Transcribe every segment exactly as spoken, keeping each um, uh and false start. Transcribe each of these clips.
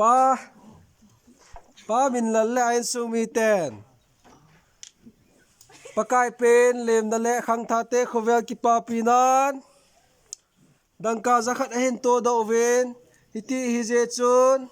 Pa, Pa Minlal le a insung miten Pakai pen lemna le khangthah te khovel kipapi nan dangka jakhat ahin todoh uvin, hiti hijeh chun,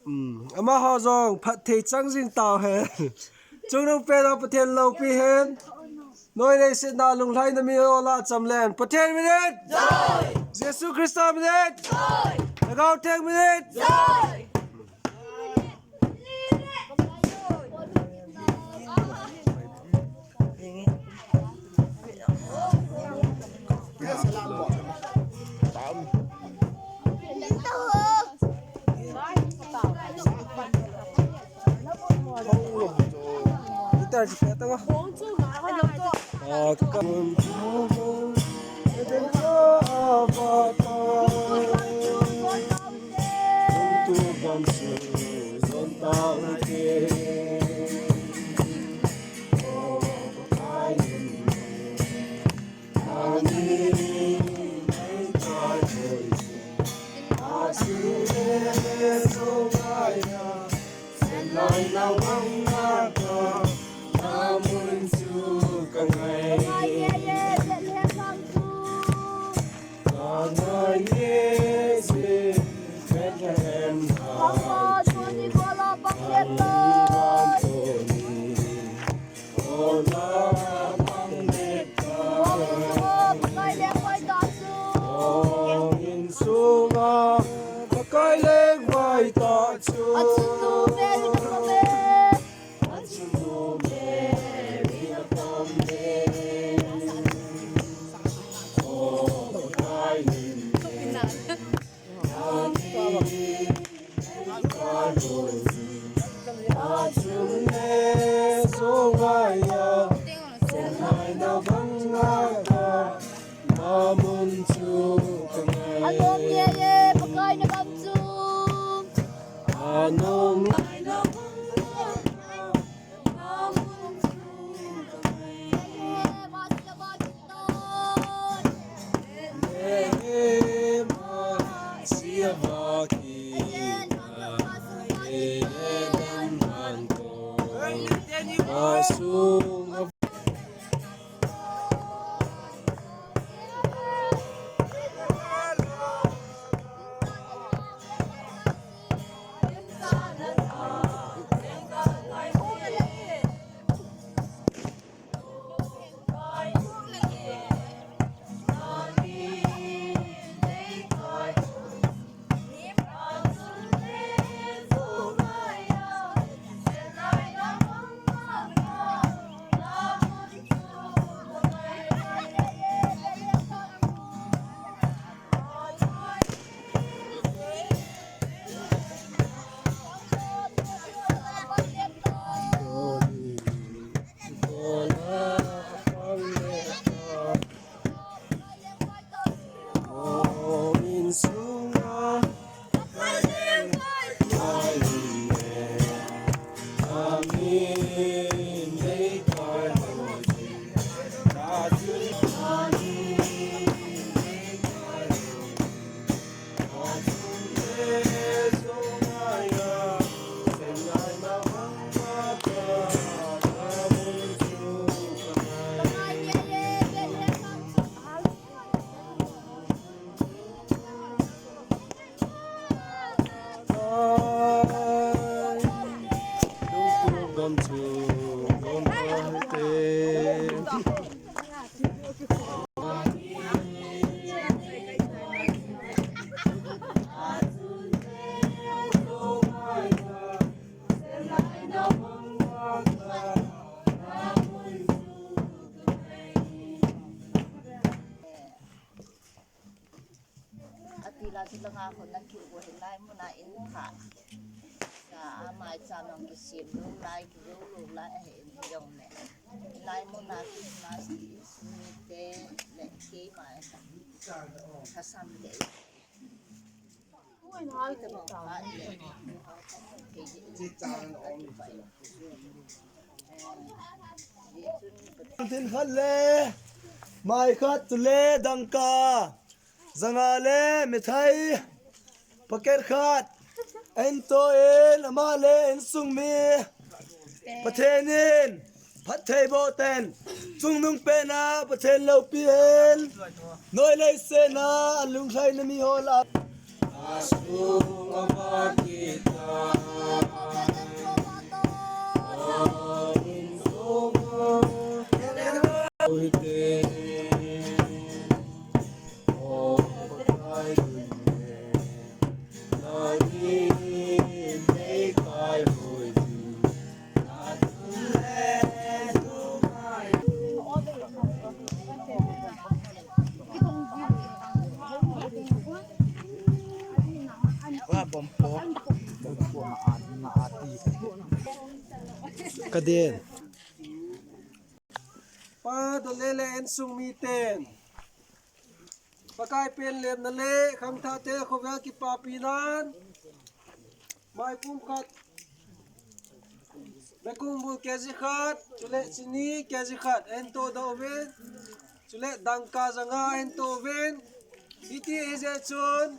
um, amaho jong phatthei chang jing tauhen. Chungnung pena Pathen loupi hen. Noi leiset a lunglhaina mi ho lah cham len. Pathen min in. Jai! Jesu Christa min in. Jai! Lhagao Theng min in. Jai! Anom ye ye, Pakai na gam chung. Anom. Ati la chu langa hon na kiu hin lai muna in pha. Sa amai cha nong kisem lou lai, kiu lou lai ahi in jong le. Lai muna Christmas ti suni te le keima ka sam te. Tin khat le, mai khat, chule dangka zanga le mithai packet khat, ahin to in ama le insung mi Pathen in phatthei boh ten, chungnung pena Pathen loupi hen, noi leiset a alunglhai na mi ho lah Ka den. Pa, dole le insung miten Pakai pen lemna le khangthah te khovel kipapi nan, mai pum khat, bekung bul K G khat, chule chini K G khat ahin to doh uvin, chule dangka zanga ahin to uvin. Hiti ahi jeh chun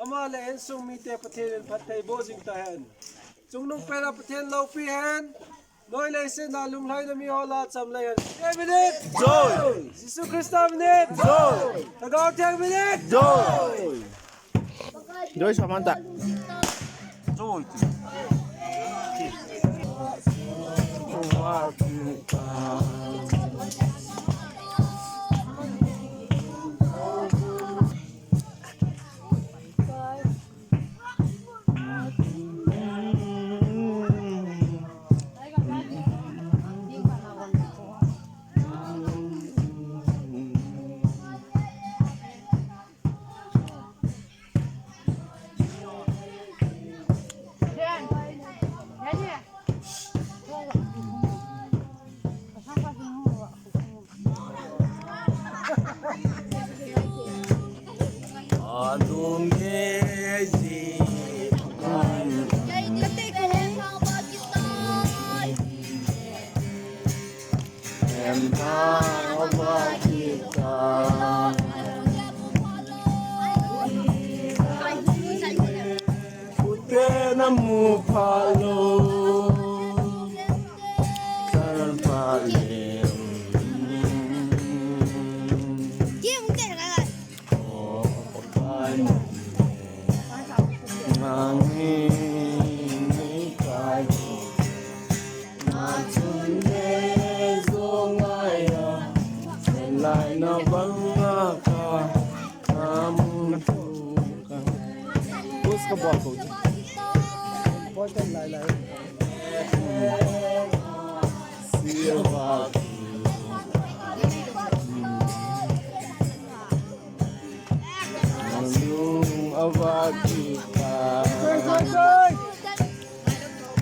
ama le insung mite Pathen in phatthei boh jing tahen. Chungnung pena Pathen loupi hen. Noi leiset a lunglhai na mi ho lah cham lei hen. Pathen min in. Joi. Jesu Christa min in. Joi. Lhagao Theng min in. Joi. Joi Samanta. Joi. Ute na mu pha lou, san pha lem. O Pakai, nang hi nei kai. Na chun le zo ngai a, sen lai na bang a ka, na mun tu ka. Pus ka buat ko. Important lai lai. Silva. Nung ava kita.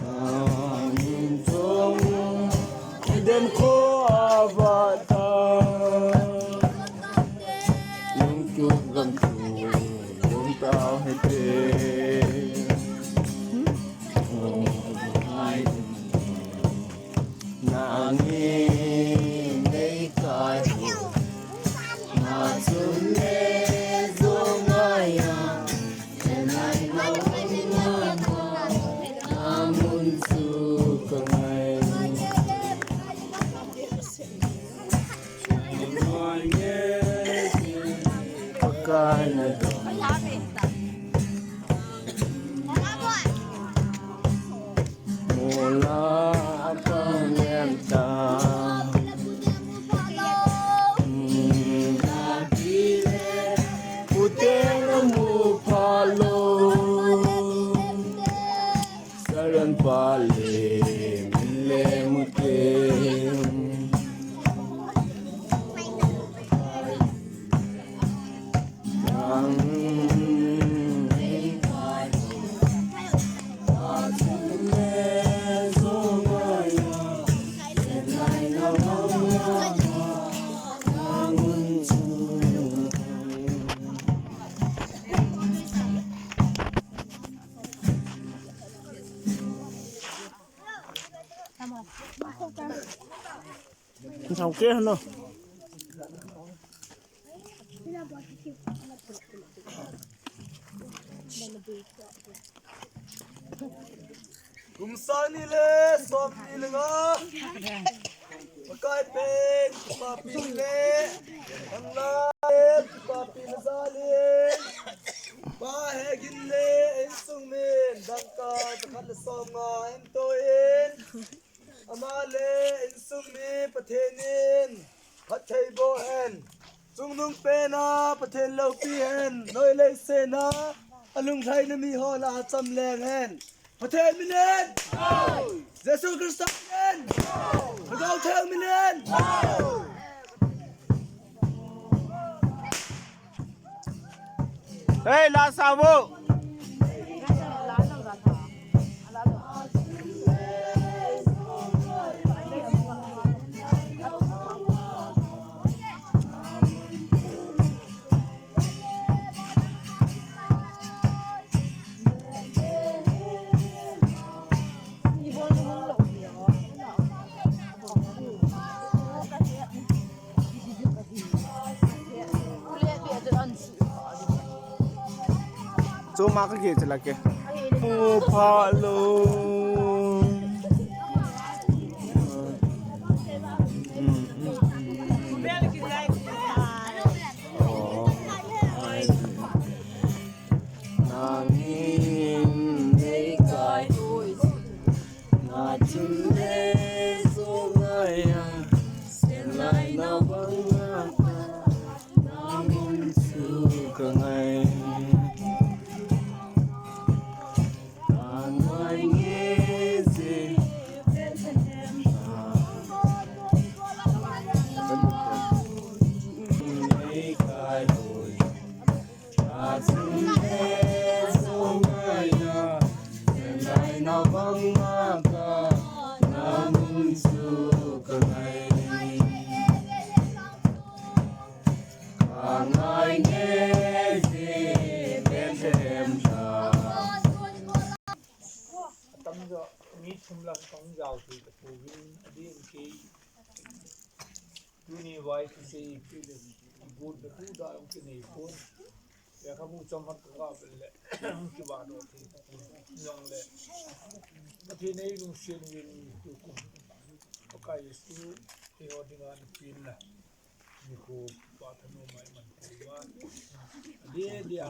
Amin song. Dem ko ava ta. Nung chuk gam chuk. Nung tao hai te. Nangin nei kai ho. Na chun le zo ngai a. Chenai lo ma ma. Na mun chu ka ngai. Pakai na dong. Mola. Sao ke no. Kum sang ni le som ni le nga. Pakai pen, Papi le, Angla le, Papi le Zalin. Pa Hegin le, insung min, dangka, takhat le som nga, in to in. Ama le insung mi Pathen in phatthei boh hen. Chungnung pena Pathen loupi hen. Noi leisena alunglhaina mi ho lah a cham leng hen. Pathen min in. Jesu Christa min in. Lhagao Theng min in. Hei, la sa vo. Chuma ka ke chala ke. Pu pha lo. Nangin nei kai hui. Na chun le so ngai a, sen lai na bang na ta, na mun chu ka ngai. Ka ngai nge je, nei kai hui. Atamjo mi thum lang kong jao thei kapouvin, adin kei. Tuni vai kisei pi le, igot na tu da ong kinei pon. Lekhabu chomkhat ka ga vel le, kivahdoh thei pon. Jong le, Pathen in eilungset uvin tukum. Pakai Jesu, eiho dinga napeh na. Nikho pha thanom a iman pouva. Adeh dia,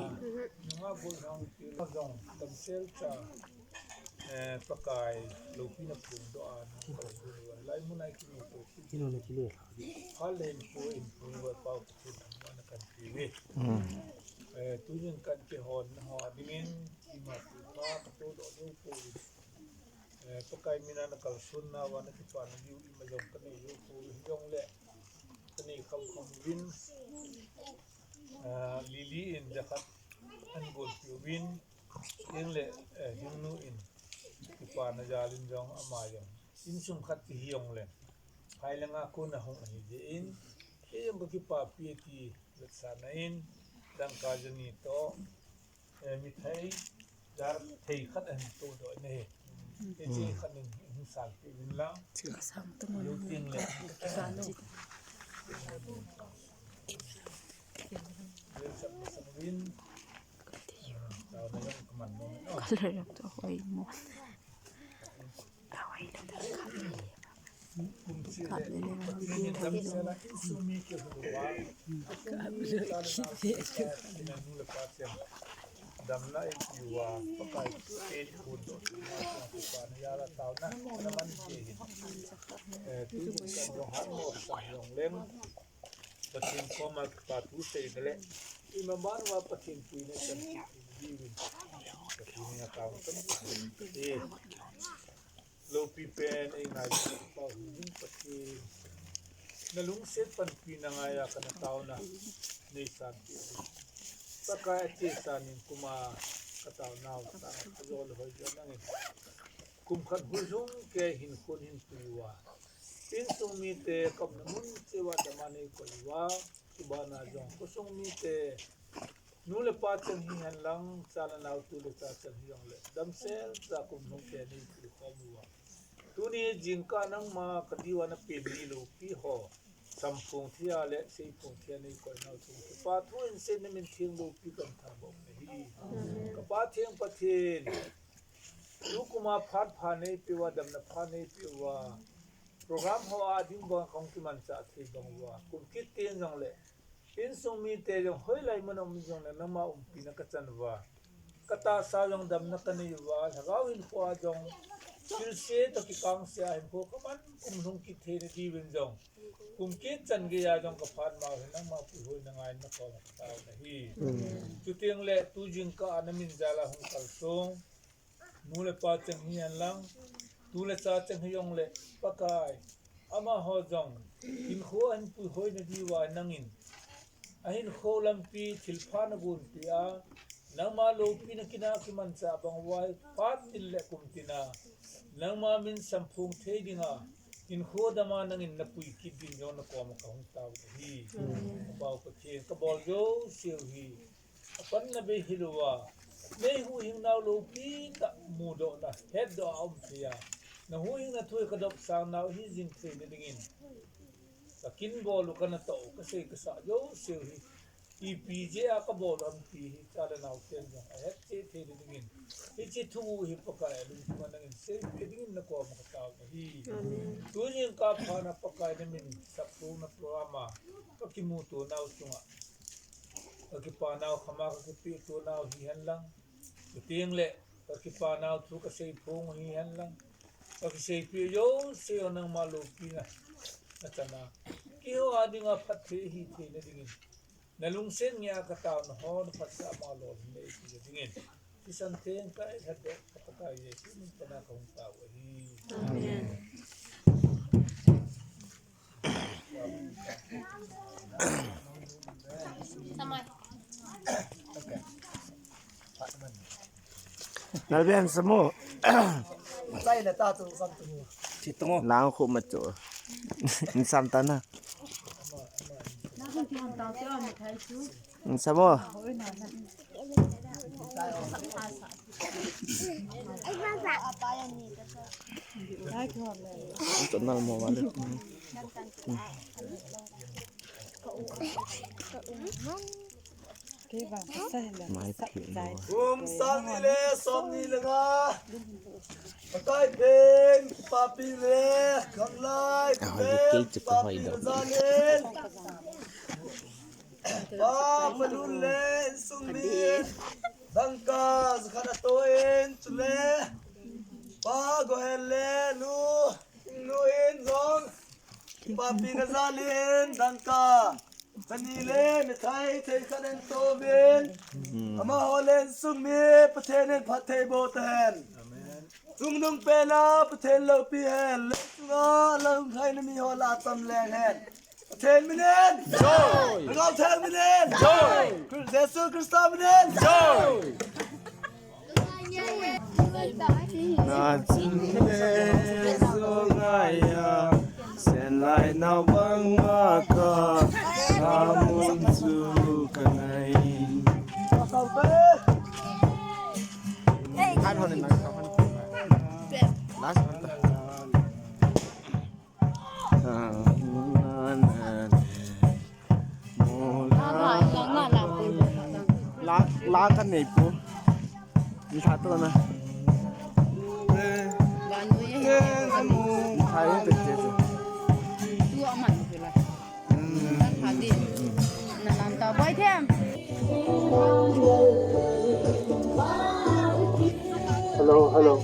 nunga bol hang pi jong, damsel cha. Eh, Pakai, loupina phongdoh a, nang kalsuh uva. Lai mun a i kimu to. Kino na kile. Phalen pu in pu va pau pu thangvahna kahin pe uve. Mm. Eh, tunin kahin kihonna ho dingin, ima pu pha katohdoh lou pou. Eh, Pakai mina na kalsonna uva na kipana diu ima jong kanei lou pou. Jong le, kanei kham kham uvin. Ah, Lily in jakhat ahin golpeh uvin. Jong le, eh, Hingnu in kipana jal in jong ama jong insung khat kihi jong le, phai langa kona hung ahi jeh in, kei jong kakipapi e ti vetsahna in, dangka jani toh, eh, mithai jar thei khat ahin tohdoh in ahi. Hiche khat in hung salpeh uvin lang. Ka sang tu mo. Lou ting le. Color jong chu hoi mo. Hoi lo. Kap le le na hoi lo. Damna eipeh uva, Pakai in phondoh, Pakai na jal a taona, na man thei hin. Eh, tu kan jong han mo sang jong leng. Pathen koma kipa thu seina le, ima ban uva Pathen puina chan diuvin. Pathen in atao kan. Eh. Loupi pen eingailut Pau Hing Pathen. Na lungset panpina ngai a kana taona nei sanpeh uvin. Pakai, achaina in kum a ka taonau tah a jol hoi jong nangin kum khat huijung kei hin khun hin pui uva, insung mite ka umna mun cheh uva dam a nei koi uva, chubana jong khosung mite, nu le pa cheng hihen lang, cha le nao, tu le cha cheng hijongle, damsel cha kum lhung kei a nei pui khom uva, Tuni jingkah nangma kadiuva napen ni loupi ho, samphong thei a le seiphong thei a neikoi nau chung, Kipathu in sei namin theng loupi kahin thabou nahi. Kapa theng Pathen, tukum a phat pha neipeh uva, damna pha neipeh uva, program ho a ding bang kahung kimanchah thei bang uva, kum kit teng jongle insung mite jong hoilai mun a um jongle nangma umpina kachan uva, katahsa jong damna kanei uva, lhagao hinkhoa jong thilse toh kikangse a hinkho kaman kum lhung kit theina diuvin jong, kum kit chan geiya jong kaphat mau hi nangma puihoina ngai in nakoma katao nahi. Chuteng le tu jingkah a namin jal a hung kalsong nu le pa cheng hihen lang, tu le cha cheng hijongle, Pakai, amaho jong hinkho ahin puihoina diuva nangin ahinkho lampi thilpha nagonpeh a, nangma loupina kin a kimanchah bang uva, phat tin le kum tin a nangma min samphong thei dinga hinkho dama nangin napui kit din jong nakoma kahung tao nahi. Kapau Pathen, kabol jouseu hi apanna bei hilouva, neihuhhing nau loupi tah mudohna hetdoh a um thei a, nahuhhingna thu hi kadopsang nau hijing theina dingin, kakin bol u, kanatoh u, kasei kasah jouseu hi ipi jeh a kabol u ham ti hi cha le nao ten jong ahetcheh theina dingin, hiche thu hi Pakai alungthim a nangin seipeh dingin nakoma katao nahi. Tu jingkah phat na Pakai namin sapphong na program a kakimuto nau chunga kakipa nau khama kakipehto nau hihen lang, chuteng le kakipa nau thu kaseiphong hihen lang, kakiseipeh jouse nangma loupina nachan a, keiho a dinga phatthei ahi theina dingin, nalungset ngeiya kataona ho naphatsah ma lolhin neipeh dingin, thisan theng kahin lhatdoh ka Pakai Jesu min pan a kahung tao ahi. Amen. Nalben samu. Lang khu macho. Insam tana. Insamo. Ito na mo wale. Mai phi mo. Kum sang ni le som ni le nga. Pakai pen, papi le, khanglai pen, papi le jalin. Pa Palun le insung mi dangka jakhat atoh in, chule Pa Gohel le nu, nu in jong papi na jalin dangka chani le mithai thei khat ahin toh uvin. Amaho le insung mi Pathen in phattheiboh tahen. Chungnung pen a Pathen loupi hen, leichunga lungkhaina miho lah a tam leng hen. Pathen min in. Jai. Lhagao Theng min in. Jai. Jesu Christa min in. Jai. Na ching le so ngaiya, sen lai nau bang ma ka, na mun chu ka nai. Last one. La, la ka nei pu. Ni tha to na. Ni tha yo te te. Hello, hello.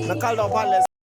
Nakal dong phat le.